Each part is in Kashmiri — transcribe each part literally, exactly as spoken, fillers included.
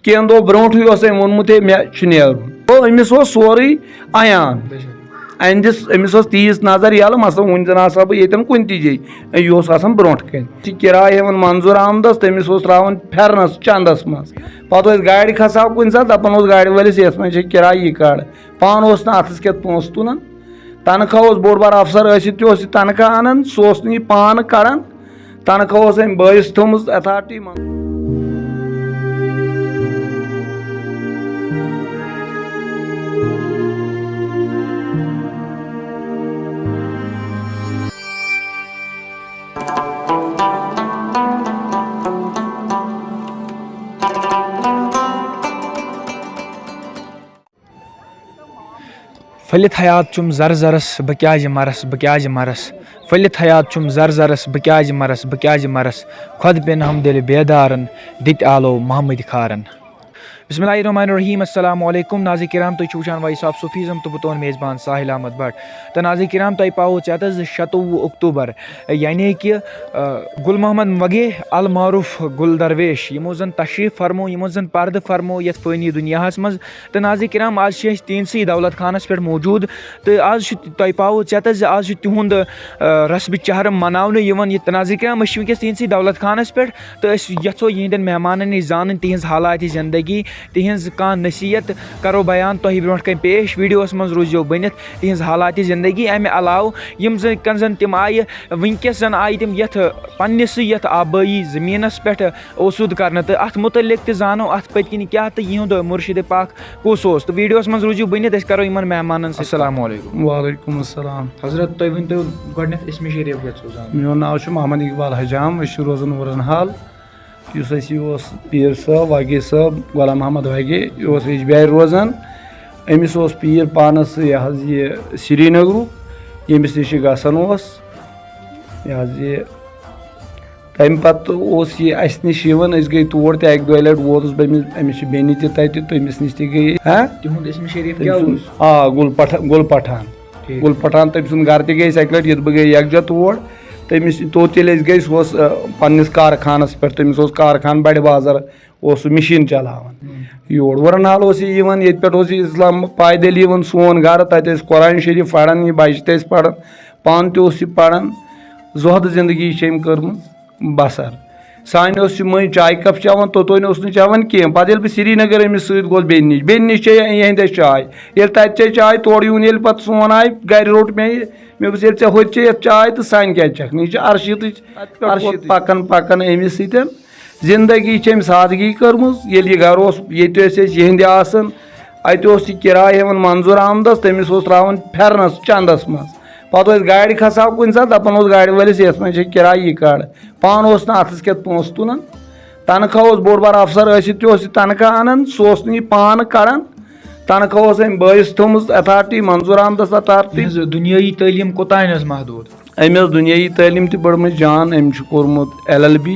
کینٛہہ دۄہ برونٛٹھٕے اوس أمۍ ووٚنمُت، "ہے، مےٚ چھُ نیرُن۔" گوٚو، أمِس اوس سورُے عیان۔ أہنٛدِس، أمِس ٲس تیٖژ نظر یَلہٕ، مثلاً، وٕنہِ زَن آسہٕ ہا بہٕ ییٚتٮ۪ن کُنہِ تہِ جایہِ، یہِ اوس آسان برونٛٹھ کَنہِ۔ یہِ کِراے ہٮ۪وان منظوٗر احمدَس، تٔمِس اوس ترٛاوان پھٮ۪رنَس چَندَس منٛز۔ پَتہٕ ٲسۍ گاڑِ کھسان کُنہِ ساتہٕ، دَپان اوس گاڑِ وٲلِس، "یَتھ منٛز چھِ کِراے، یہِ کَڑ۔" پانہٕ اوس نہٕ اَتھَس کٮ۪تھ پونٛسہٕ تُلان۔ تنخواہ اوس بوٚڑ بار افسر ٲسِتھ تہِ اوس یہِ تنخواہ اَنان، سُہ اوس نہٕ یہِ پانہٕ کَڑان۔ تنخواہ اوس أمۍ بٲیِس تھوٚمٕژ اتھارٹی منٛز۔ پھٔلِتھ حیات چھُم زر زرس، بہٕ کیازِ مرس، بہٕ کیازِ مرس۔ پھٔلِتھ حیات چھُم زر زرس، بہٕ کیازِ مرس، بہٕ کیازِ مرس۔ خۄد پٮ۪ن ہم دِلہِ بیدارن، دِتۍ آلو محمد کھارن۔ بسم اللہ الرحمن الرحیم، السلام علیکم۔ ناظرین کرام، تُہۍ چھِو وٕچھان وائس آف صوفیزم تہٕ بہٕ تُہُنٛد میزبان ساحل احمد بٹ۔ تہٕ ناظرین کرام، تۄہہِ پاوو ژٮ۪تس زِ شَتوُہ اکتوبر، یعنی کہِ، آ، گُل محمد وگے المعروف گُل درویش، یِمو زن تشریف فرمو، یِمو زن پردٕ فرمو یتھ فٲنی دُنیاہس منٛز۔ تہٕ ناظرین کرام، آز چھِ أسۍ تِہنٛدسٕے دولت خانس پٮ۪ٹھ موجود۔ تہٕ آز چھُ تۄہہِ پاوو ژٮ۪تس زِ آز چھُ تِہُنٛد، آ، رسبِ چہرم مناونہٕ یِوان۔ یہِ تہٕ ناظرین کرام، أسۍ چھِ وٕنکیٚس تِہنٛدسٕے دولت خانس پٮ۪ٹھ، تہٕ أسۍ یژھو یِہنٛدٮ۪ن مہمانن نِش زانٕنۍ تِہنٛز حالات زندگی، تِہنٛز کانٛہہ نصیحت کرو بیان تۄہہِ برونٛٹھ کنہِ پیش۔ ویڈیوس منٛز روٗزِو بٔنِتھ۔ تِہنٛز حالات زندگی۔ امہِ علاوٕ یِم زن، کن زن تِم آیہِ، وٕنکیٚس زن آیہِ تِم یتھ پننِسٕے یتھ آبٲیی زٔمیٖنس پٮ۪ٹھ اوسوٗد کرنہٕ، تہٕ اتھ متعلق تہِ زانو اتھ پٔتۍ کِنۍ کیٛاہ تہٕ یِہُنٛد مرشد پاک کُس اوس۔ تہٕ ویڈیوس منٛز روٗزِو بٔنِتھ، أسۍ کرو یِمن مہمانن سۭتۍ۔ السلام علیکم۔ وعلیکم السلام۔ حضرت، تُہۍ ؤنۍ تو گۄڈٕنیتھ اسمِ شریف کیٛاہ چھُو زانُن؟ میون ناو چھُ محمد اقبال حجام، أسۍ چھِ روزان ورن حال۔ یُس اَسہِ یہِ اوس پیٖر صٲب، وگے صٲب، غلام محمد وگے، یہِ اوس ریٚجبیارِ روزان۔ أمِس اوس پیٖر پانَس، یہِ حظ یہِ سرینگرُک، ییٚمِس نِش یہِ گژھان اوس۔ یہِ حظ یہِ، تَمہِ پَتہٕ اوس یہِ اَسہِ نِش یِوان، أسۍ گٔے تور تہِ اَکہِ دۄیہِ لَٹہِ، ووتُس بہٕ أمِس، أمِس چھِ بیٚنہِ تہِ تَتہِ، تٔمِس نِش تہِ گٔیے۔ ہہ؟ تِہُنٛد اسمِ شریف تٔمۍ کیٛاہ سُنٛد، اوس؟ آ، گُل پٹھ-، گُل پٹھان۔ ٹھیٖک۔ گُل پٹھان، تٔمۍ سُنٛد گرٕ تہِ گٔے أسۍ اَکہِ لَٹہِ، ییٚتہِ بہٕ گٔے یَکجاہ تور۔ تٔمِس، توٚت ییٚلہِ أسۍ گٔے، سُہ اوس، آ، پنٛنِس کارخانَس پٮ۪ٹھ، تٔمِس اوس کارخانہٕ بَڑِ بازر، اوس سُہ مِشیٖن چلاوان۔ ہُم۔ یور ورن حال اوس یہِ یِوان، ییٚتہِ پٮ۪ٹھ اوس یہِ اسلام پایدٔلۍ یِوان سون گرٕ، تَتہِ ٲسۍ قرآن شریٖف پَران، یہِ بَچہِ تہِ ٲسۍ پَران، پانہٕ تہِ اوس یہِ پَران، زُہدٕ زندگی چھِ أمۍ کٔرمٕژ بسر۔ سانہِ اوس یِمَے چایہِ کپ چٮ۪وان، توٚتام اوس نہٕ چٮ۪وان کینٛہہ۔ پَتہٕ ییٚلہِ بہٕ سرینگر أمِس سۭتۍ گوس بیٚنہِ نِش، بیٚنہِ نِش چے یِہِنٛدِ اَسہِ چاے۔ ییٚلہِ تَتہِ چے چاے، تورٕ یُن ییٚلہِ پَتہٕ سون آے، گرِ روٚٹ مےٚ یہِ۔ مےٚ دوٚپُس، "ییٚلہِ ژےٚ ہوٚتہِ چے یَتھ چاے تہٕ سانہِ کیٛازِ چَکھ نہٕ؟" یہِ چھِ ارشیٖتٕچ، ارشیٖتٕچ پَکان پَکان أمِس سۭتۍ۔ زندگی چھِ أمۍ سادگی کٔرمٕژ۔ ییٚلہِ یہِ گرٕ اوس، ییٚتہِ ٲسۍ أسۍ یِہِنٛدِ آسان، اَتہِ اوس یہِ کِراے ہٮ۪وان منظوٗر احمدَس، تٔمِس اوس ترٛاوان پھٮ۪رنَس چَندَس منٛز۔ پَتہٕ ٲسۍ گاڑِ کھسان کُنہِ ساتہٕ، دَپان اوس گاڑِ وٲلِس، "یَتھ منٛز چھِ کِراے، یہِ کَڑ۔" پانہٕ اوس نہٕ اَتھَس کٮ۪تھ پونٛسہٕ تُلان۔ تنخواہ اوس بوٚڑ بار افسر ٲسِتھ تہِ اوس یہِ تنخواہ اَنان، سُہ اوس نہٕ یہِ پانہٕ کَڑان۔ تنخواہ اوس أمۍ بٲیِس تھٲومٕژ اتھارٹی، منظوٗر احمدَس اتھارٹی۔ یِہٕنٛز دُنیٲیی تعلیٖم کوٚتام ٲس محدوٗد؟ أمۍ ٲس دُنیٲیی تعلیٖم تہِ پٔرمٕژ جان، أمۍ چھُ کوٚرمُت L L B,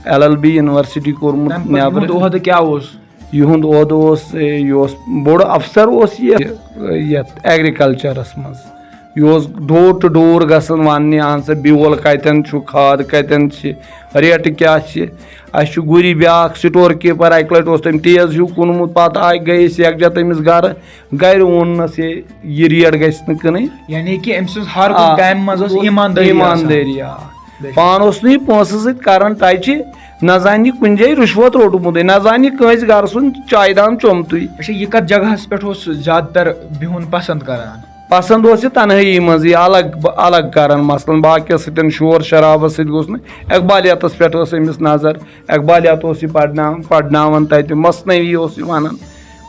L L B university کوٚرمُت تَمہِ پَتہٕ نیٚبرٕ۔ یِہُنٛد عہدٕ کیٛاہ اوس؟ یِہُنٛد عہدٕ اوس، اے، یہِ اوس بوٚڑ افسر اوس یہِ، یَتھ ایگریکلچرس منٛز۔ یہِ اوس ڈور ٹو ڈور گژھان وَننہِ، اَہن سا، بیول کَتٮ۪ن چھُ، کھاد کَتٮ۪ن چھِ، ریٹہٕ کیٛاہ چھِ۔ اَسہِ چھُ گُری بیٛاکھ سٹور کیٖپر، اَکہِ لَٹہِ اوس تٔمۍ تیز ہیوٗ کُنمُت، پَتہٕ آے، گٔے أسۍ یَکجاہ تٔمِس گَرٕ، گَرِ ووٚننَس، "ہے، یہِ ریٹ گژھِ نہٕ کٕنٕنۍ۔" یعنی کہِ أمۍ سٕنٛز ہر کُنہِ آ، کامہِ منٛز ٲس ایٖماندٲری آسان۔ ایٖماندٲری، آ۔ بے شک۔ پانہٕ اوس نہٕ یہِ پونٛسہٕ سۭتۍ کَران ٹچہِ، نہ زانہِ یہِ کُنہِ جایہِ رُشوت روٚٹمُتٕے، نہ زانہِ یہِ کٲنٛسہِ گَرٕ سُنٛد چایہِ دام چوٚمتُے۔ اچھا، یہِ کَتھ جگہَس پٮ۪ٹھ اوس زیادٕ تر بِہُن پسنٛد کران؟ پسنٛد اوس یہِ تنہٲیی منٛزٕے الگ، الگ کران، مثلاً باقیَس سۭتۍ شور شرابَس سۭتۍ گوٚژھ نہٕ۔ اقبالیاتَس پٮ۪ٹھ ٲس أمِس نظر، اقبالیات اوس یہِ پرناوان، پرناوان تَتہِ، مثنوی اوس یہِ وَنان۔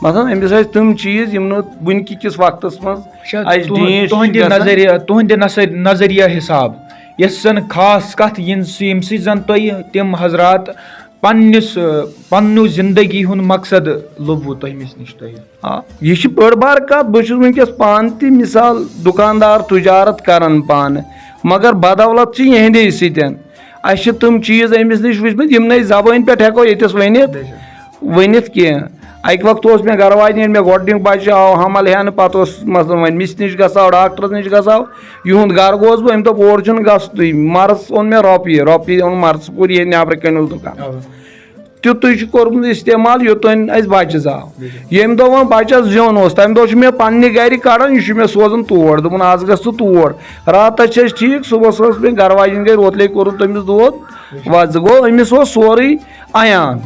مثلاً أمِس ٲسۍ تِم چیٖز یِم نہٕ وٕنکہِ کِس وقتَس منٛز اچھا، اَسہِ تُہُنٛد، ڈینٛٹھ چھِ تُہٕنٛدِ گژھان۔ نظریہ، تُہٕنٛدِ نظر-، نظریہ حساب یۄس زَن خاص کَتھ یِن-، ییٚمہِ سۭتۍ زَن تۄہہِ تِم حضرات پننِس، آ، پننیو زندگی ہُنٛد مقصد لوٚبوُ تۄہہِ أمِس نِش تۄہہِ؟ آ، یہِ چھِ بٔڑ بار کتھ۔ بہٕ چھُس وٕنکیٚس پانہٕ تہِ مثال دُکاندار، تجارت کران پانہٕ، مگر بدولت چھِ یِہنٛدے سۭتۍ۔ اسہِ چھِ تِم چیٖز أمِس نِش وٕچھمٕتۍ، یِم نہٕ أسۍ زبٲنۍ پٮ۪ٹھ ہٮ۪کو ییٚتٮ۪س ؤنِتھ، بے شک۔ ؤنِتھ کینٛہہ۔ اکہِ وقتہٕ اوس مےٚ گرٕ واجہِ، ییٚلہِ مےٚ گۄڈٕنیُک بچہِ آو حمل ہٮ۪نہٕ، پتہٕ اوس مثلاً وۄنۍ مِس نِش گژھاو، ڈاکٹرس نِش گژھاو، یِہُنٛد گرٕ گوس بہٕ، أمۍ دوٚپ، "اور چھُنہٕ گژھنُے، مرٕژ اوٚن مےٚ رۄپیہِ، رۄپیہِ اوٚن مرٕژ کوٚر ییٚتہِ نٮ۪برٕ کَنہِ اوس دُکان۔" اَوا۔ یُتُے چھُ کوٚرمُت استعمال، یوٚتام اَسہِ بَچہٕ زاو۔ ییٚمہِ دۄہ وۄنۍ بَچَس زیُن اوس، تَمہِ دۄہ چھُ مےٚ پنٛنہِ گَرِ کَڑان، یہِ چھُ مےٚ سوزان تور، دوٚپُن، "آز گژھ ژٕ تور۔" راتَس چھِ أسۍ ٹھیٖک، صُبحَس ٲس مےٚ گَرٕ واجِنۍ گَرِ، اوتلے کوٚرُن تٔمِس دود۔ وَ-، گوٚو أمِس اوس سورُے عیان۔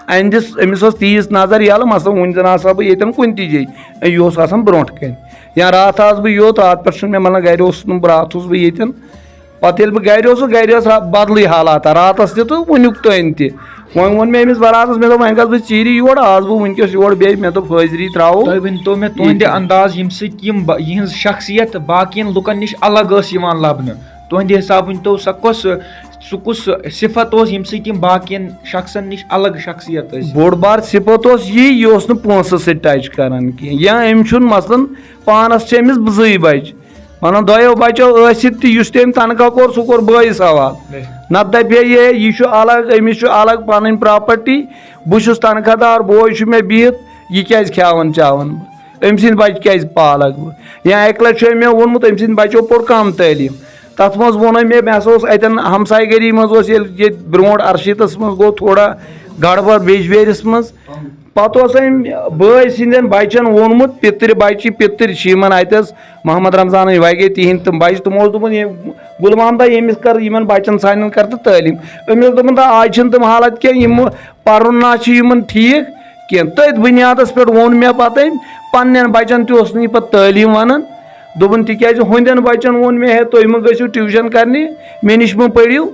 أہنٛدِس، أمِس ٲس تیٖژ نظر یَلہٕ، مثلاً وٕنہِ زَن آسہٕ ہا بہٕ ییٚتٮ۪ن کُنہِ تہِ جایہِ، یہِ اوس آسان برونٛٹھ کَنہِ۔ یا راتھ آس بہٕ یوٚت، راتہٕ پٮ۪ٹھ چھُنہٕ مےٚ، مطلب، گَرِ اوسُس نہٕ بہٕ، راتھ اوسُس بہٕ ییٚتٮ۪ن۔ پَتہٕ ییٚلہِ بہٕ گَرِ اوسُس، گَرِ ٲس را-، بدلٕے حالاتہ، راتَس تہِ تہٕ وٕنیُک تام تہِ۔ وۄنۍ ووٚن مےٚ أمِس برادرَس، مےٚ دوٚپ، "وۄنۍ گژھٕ بہٕ ژیٖری یور، آز بہٕ وٕنکیٚس یور بیٚیہِ، مےٚ دوٚپ، حٲضری ترٛاوو تۄہہِ ؤنۍ تو مےٚ تُہنٛدِ ییٚتی۔" انداز، ییٚمہِ سۭتۍ یِم با-، یِہنٛز شخصیت باقین لُکن نِش الگ ٲس یِوان لبنہٕ، تُہنٛدِ حساب ؤنۍ تو سۄ کۄس، سُہ کُس صفت اوس ییٚمہِ سۭتۍ یِم باقین شخصن نِش الگ شخصیت ٲسۍ؟ بوٚڑ بار صفت اوس یی، یہِ اوس نہٕ پونٛسہٕ سۭتۍ ٹچ کران کینٛہہ، یا أمۍ چھُنہٕ مثلاً پانس چھِ أمِس زٕے بچہِ، ونان دۄیو بچو ٲسِتھ تہِ یُس تٔمۍ تنخواہ کوٚر، سُہ کوٚر بٲیِس حوالہٕ۔ نتہٕ دپہِ ہے، یہِ، یہِ چھُ الگ، أمِس چھُ الگ پنٕنۍ پراپرٹی، بہٕ چھُس تنخواہ دار، بوے چھُ مےٚ بِہِتھ، یہِ کیازِ کھیاون چاون بہٕ؟ أمۍ سٕنٛدۍ بچہِ کیازِ پالکھ بہٕ؟ یا اکہِ لٹہِ چھُ مےٚ ووٚنمُت، أمۍ سٕنٛدۍ بچو پوٚر کم تعلیٖم۔ تتھ منٛز ووٚن أمۍ مےٚ، مےٚ ہسا اوس اتٮ۪ن ہمسایہِ گٔری منٛز اوس ییٚلہِ ییٚتہِ برونٛٹھ ارشیٖتس منٛز گوٚو تھوڑا گڑبڑ بیجبیرِس منٛز۔ پتہٕ اوس أمۍ بٲے سٕنٛدٮ۪ن بچن ووٚنمُت، پِتٕرۍ بچہِ، پِتٕرۍ چھِ یِمن اتٮ۪س، محمد رمضانٕنۍ وگے تِہنٛدۍ تِم بچہِ، تِمو اوس دوٚپمُت، "یہِ غلام دا، ییٚمِس کر یِمن بچن سانٮ۪ن کر تہٕ تعلیٖم۔" أمۍ اوس دوٚپمُت، "دا، آز چھِنہٕ تِم حالت کینٛہہ، یِم پرُن نہ چھُ یِمن ٹھیٖک کینٛہہ۔" تٔتھۍ بُنیادس پٮ۪ٹھ ووٚن مےٚ پتہٕ أمۍ، پننٮ۪ن بچن تہِ اوس نہٕ یہِ پتہٕ تعلیٖم ونان۔ دوٚپُن، "تِکیازِ ہُنٛدٮ۪ن بچن ووٚن مےٚ، ہے، تُہۍ مہٕ گٔژھِو ٹیوٗشن کرنہِ، مےٚ نِش مہٕ پٔرِو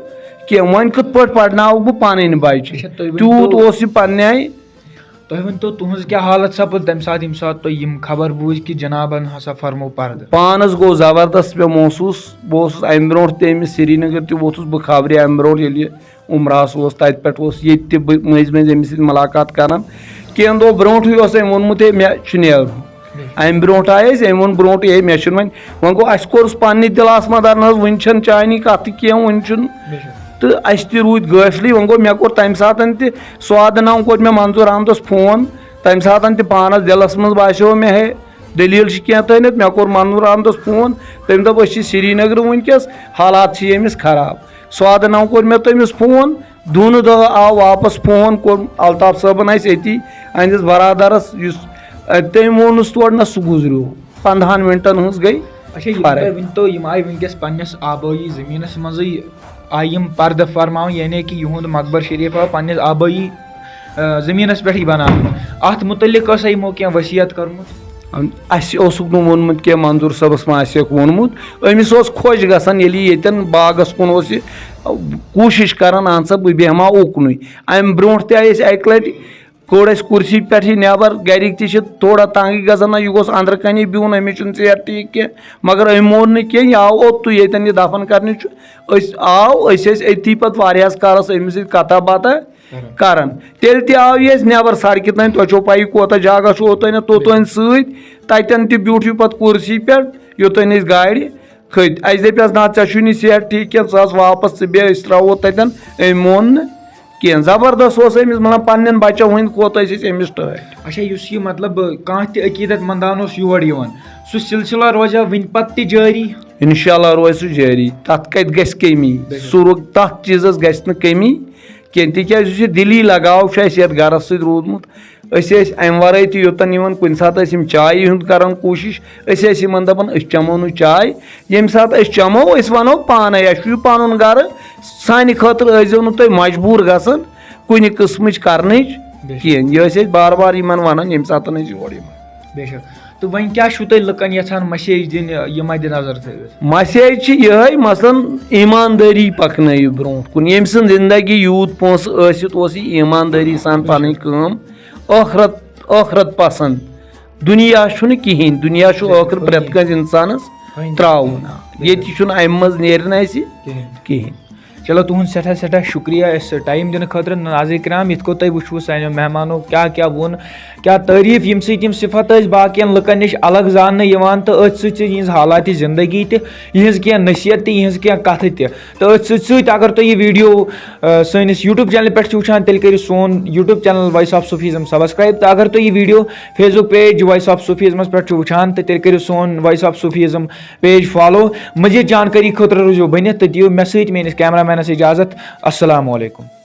کینٛہہ، وۄنۍ کِتھ پٲٹھۍ پرناوٕ بہٕ پنٕنۍ بچہِ؟" اچھا، تُہۍ ؤنۍ تیوٗت تو، اوس یہِ پننہِ آیہِ۔ تُہۍ ؤنۍ تو، تُہنٛز کیٛاہ حالت سپٕز تمہِ ساتہٕ، ییٚمہِ ساتہٕ تۄہہِ یِم خبر بوٗزۍ کہِ جنابن ہسا فرمو پردٕ؟ پانس گوٚو زبردست مےٚ محسوٗس۔ بہٕ اوسُس امہِ برونٛٹھ تہِ أمِس سرینگر تہِ ووتھُس بہٕ خبرِ امہِ برونٛٹھ، ییٚلہِ یہِ عمرہس اوس، تتہِ پٮ۪ٹھ اوس ییٚتہِ تہِ بہٕ مٔنٛزۍ مٔنٛزۍ أمِس سۭتۍ مُلاقات کران۔ کینٛہہ دۄہ برونٛٹھٕے اوس أمۍ ووٚنمُت، "ہے، مےٚ چھُ نیرُن۔" امہِ برونٛٹھ آیہِ أسۍ، أمۍ ووٚن برونٛٹھٕے، "ہے، مےٚ چھُنہٕ وۄنۍ۔" وۄنۍ گوٚو، اسہِ کوٚرُس پننہِ دِلس مدار، نہ حظ، وُنہِ چھنہٕ چانی کتھ تہِ کینٛہہ، وُنہِ چھُنہٕ۔ تہٕ اسہِ تہِ روٗدۍ غٲفلٕے۔ وۄنۍ گوٚو، مےٚ کوٚر تمہِ ساتن تہِ، سوادٕ نو کوٚر مےٚ منظور احمدس فون۔ تمہِ ساتن تہِ پانس دِلس منٛز باسیو مےٚ، ہے، دٔلیٖل چھِ کینٛہہ تانٮ۪تھ۔ مےٚ کوٚر منظور احمدس فون، تٔمۍ دوٚپ، "أسۍ چھِ سرینگرٕ وٕنکیٚس، حالات چھِ ییٚمِس خراب۔" سوادٕ نو کوٚر مےٚ تٔمِس فون، دوٗنہٕ دۄہ آو واپس فون، کوٚر الطاف صٲبن اَسہِ أتی، أہنٛدِس برادرس، یُس، ا، تٔمۍ ووٚنُس تورٕ، نہ، سُہ گُزریو۔ پنٛدہن منٹن ہٕنٛز گٔے اچھا، یہِ فرق۔ تۄہہِ ؤنۍ تو، یِم آیہِ وٕنکیٚس پننِس آبٲیی زٔمیٖنس منٛزٕے آیہِ یِم پردٕ فرماونہٕ، یعنی کہِ یِہُنٛد مقبر شریف آو پننِس آبٲیی، آ، زٔمیٖنس پٮ۪ٹھٕے بناونہٕ۔ اتھ مُتعلق ٲسا یِمو کینٛہہ وصیت کٔرمٕژ؟ اَسہِ اوسُکھ نہٕ ووٚنمُت کینٛہہ، منظور صٲبس ما آسہِ ہکھ ووٚنمُت۔ أمِس اوس خۄش گژھان، ییٚلہِ یہِ ییٚتٮ۪ن باغس کُن اوس، یہِ کوٗشِش کران، اہن سا، بہٕ بیٚہمہٕ ہا اُکنُے۔ امہِ برونٛٹھ تہِ آیہِ أسۍ اکہِ لٹہِ، کوٚڑ اَسہِ کُرسی پٮ۪ٹھ یہِ نٮ۪بر، گرِکۍ تہِ چھِ تھوڑا تنگٕے گژھان، نہ، یہِ گوٚژھ أنٛدرٕ کَنے بِہُن، أمِس چھُنہٕ صحت ٹھیٖک کینٛہہ۔ مگر أمۍ مون نہٕ کینٛہہ، یہِ آو اوٚتُے، ییٚتٮ۪ن یہِ دفن کرنہِ چھُ۔ أسۍ آو، أسۍ ٲسۍ أتی پتہٕ واریاہس کالس أمِس سۭتۍ کتھا باتھا کران۔ تیٚلہِ تہِ آو یہِ اَسہِ نٮ۪بر سڑکہِ تام، تۄہہِ چھو پَیی کوتاہ جگہ چھُ اوٚتانٮ۪تھ، توٚتانۍ سۭتۍ، تَتٮ۪ن تہِ بیوٗٹھ یہِ پتہٕ کُرسی پٮ۪ٹھ، یوٚتانۍ أسۍ گاڑِ کھٔتۍ۔ اَسہِ دَپیٛس، "نہ، ژےٚ چھُے نہٕ صحت ٹھیٖک کینٛہہ، ژٕ آس واپس، ژٕ بیٚہہ، أسۍ ترٛاوو تَتٮ۪ن۔" أمۍ مون نہٕ کینٛہہ۔ زبردست اوس أمِس، مطلب، پننٮ۪ن بچن ہٕنٛدۍ کھۄتہٕ ٲسۍ أسۍ أمِس ٹٲٹھۍ۔ اچھا، یُس یہِ، مطلب، کانٛہہ تہِ عقیٖدت مندان اوس یور یِوان، سُہ سلسلہ روزیٛا وٕنہِ پتہٕ تہِ جٲری؟ انشاءاللہ روزِ سُہ جٲری، تتھ کتہِ گژھِ کٔمی؟ بے شک۔ سُہ رو-، تتھ چیٖزس گژھِ نہٕ کٔمی کینٛہہ، تِکیازِ یُس یہِ دِلی لگاو چھُ اَسہِ یتھ گرس سۭتۍ روٗدمُت، أسۍ ٲسۍ امہِ ورٲے تہِ یوٚتن یِوان، کُنہِ ساتہٕ ٲسۍ یِم چایہِ ہُنٛد کران کوٗشش، أسۍ ٲسۍ یِمن دپان، "أسۍ چمو نہٕ چاے، ییٚمہِ ساتہٕ أسۍ چمو، أسۍ ونو پانے، اَسہِ چھُ یہِ پنُن گرٕ، سانہِ خٲطرٕ ٲسۍزیو نہٕ تُہۍ مجبوٗر گژھان کُنہِ قٕسمٕچ کرنٕچ بے شک۔ کینٛہہ۔" یہِ ٲسۍ أسۍ بار بار یِمن ونان، ییٚمہِ ساتہٕ أسۍ یور یِوان۔ بے شک۔ تہٕ وۄنۍ کیٛاہ چھُو تُہۍ لُکن یژھان message دِنۍ، یہِ مدِ نظر تھٲوِتھ؟ Message چھِ یِہے، مثلاً، ایٖماندٲری پکنٲیِو برونٛٹھ کُن۔ ییٚمۍ سٕنٛز زندگی یوٗت پونٛسہٕ ٲسِتھ اوس یہِ ایٖماندٲری سان پنٕنۍ کٲم، ٲخرت، ٲخرت پسنٛد۔ دُنیا چھُنہٕ کِہیٖنۍ، دُنیا چھُ ٲخٕر پرٛٮ۪تھ کٲنٛسہِ اِنسانَس ترٛاوُن۔ ییٚتہِ چھُنہٕ اَمہِ منٛز نیرِ نہٕ اَسہِ کِہیٖنۍ۔ کِہیٖنۍ۔ چلو، تُہُنٛد سٮ۪ٹھاہ سٮ۪ٹھاہ شُکریہ اَسہِ time دِنہٕ خٲطرٕ۔ ناظرین کرام، یِتھ کٔنۍ تۄہہِ وٕچھوٕ سانیو مہمانو کیٛاہ کیٛاہ ووٚن، کیٛاہ تعریٖف، ییٚمہِ سۭتۍ یِم صفت ٲسۍ باقیَن لُکَن نِش الگ زاننہٕ یِوان تہٕ أتھۍ سۭتۍ سۭتۍ یِہِنٛز حالاتِ زندگی تہِ، یِہِنٛز کینٛہہ نصیحت تہِ، یِہِنٛز کینٛہہ کَتھٕ تہِ۔ تہٕ أتھۍ سۭتۍ سۭتۍ اگر تُہۍ یہِ video، آ، سٲنِس YouTube channel پٮ۪ٹھ چھِو وٕچھان، تیٚلہِ کٔرِو سون YouTube channel Voice of Sufism subscribe۔ تہٕ اگر تُہۍ یہِ video Facebook page Voice of Sufismس پٮ۪ٹھ چھِو وٕچھان، تہٕ تیٚلہِ کٔرِو سون Voice of Sufism page follow۔ مزید جانکٲری خٲطرٕ روٗزِو بٔنِتھ تہٕ دِیِو مےٚ سۭتۍ میٲنِس cameramanس اجازت۔ السلام علیکم۔